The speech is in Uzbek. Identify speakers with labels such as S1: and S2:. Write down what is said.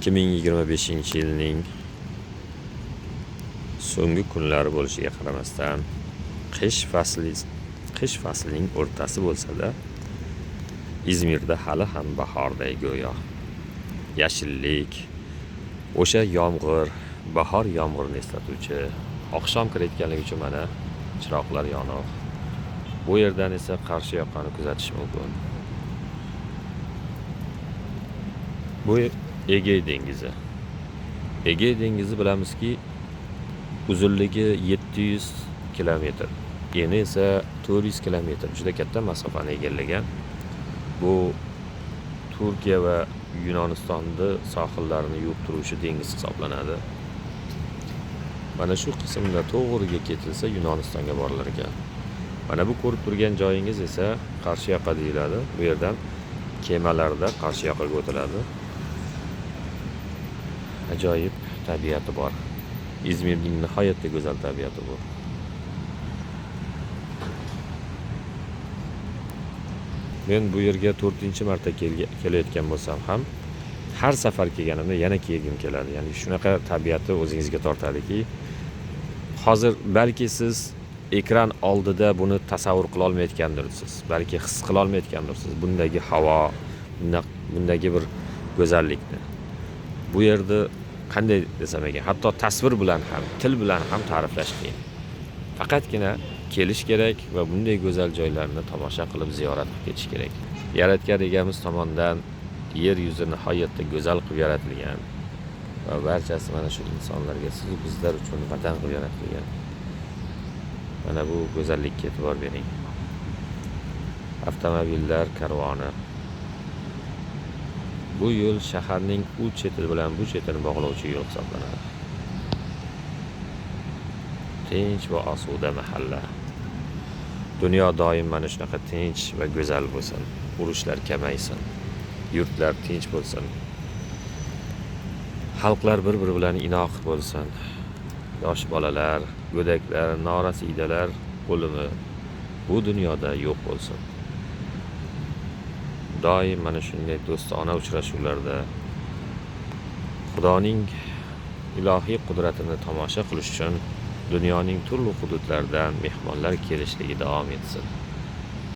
S1: 2025-yilning so'nggi kunlari bo'lishiga qaramasdan, qish faslining o'rtasi bo'lsa-da, Izmirda hali ham bahorday go'yo. Yashillik, o'sha yomg'ir, bahor yomg'irini eslatuvchi, oqshom kirayotganligi uchun mana chiroqlar yoniq. Bu yerdan esa qarshi yoqani kuzatish mumkin. Bu Egey dengizi. Egey dengizi bilamizki, uzunligi 700 kilometr, eni esa 400 kilometr. Juda katta masofani egallagan. Bu Turkiya va Yunonistonni sohillarini yuvib turuvchi dengiz hisoblanadi. Mana shu qismda to'g'riga ketilsa Yunonistonga borilar ekan. Mana bu ko'rib turgan joyingiz esa Qarshi yoqa deyiladi. Bu yerdan kemalarda Qarshi yoqaga o'tiladi. Ajoyib tabiati bor. Izmirning nihoyatda go'zal tabiati bu. Men bu yerga 4-marta kelayotgan bo'lsam ham, har safar kelganimda yana kelgim keladi. Ya'ni shunaqa tabiati o'zingizga tortadiki, hozir balki siz ekran oldida buni tasavvur qila olmayotgandirsiz, balki his qila olmayotgandirsiz bundagi havo, bundagi bir go'zallikni. Bu yerda qanday desam ekan, hatto tasvir bilan ham, til bilan ham ta'riflash qiyin. Faqatgina kelish kerak va bunday go'zal joylarni tomosha qilib ziyorat qilib ketish kerak. Yaratgan egamiz tomonidan yer yuzi nihoyatda go'zal qilib yaratilgan va barchasi mana shu insonlarga, siz va bizlar uchun vatan qilib yaratilgan. Mana bu go'zallikka e'tibor bering. Avtomobillar karvoni. Bu yo'l shaharning u cheti bilan bu chetini bog'lovchi yo'l hisoblanadi. Tinch va osuda mahalla. Dunyo doim mana shunaqa tinch va go'zal bo'lsin. Urushlar kamaysin. Yurtlar tinch bo'lsin. Xalqlar bir-biri bilan inoq bo'lsin. Yosh bolalar, go'daklar, norasidalar o'limi bu dunyoda yo'q bo'lsin. Doim mana shunday do'stona uchrashuvlarda Xudoning ilohiy qudratini tomosha qilish uchun dunyoning turli hududlaridan mehmonlar kelishligi davom etsin.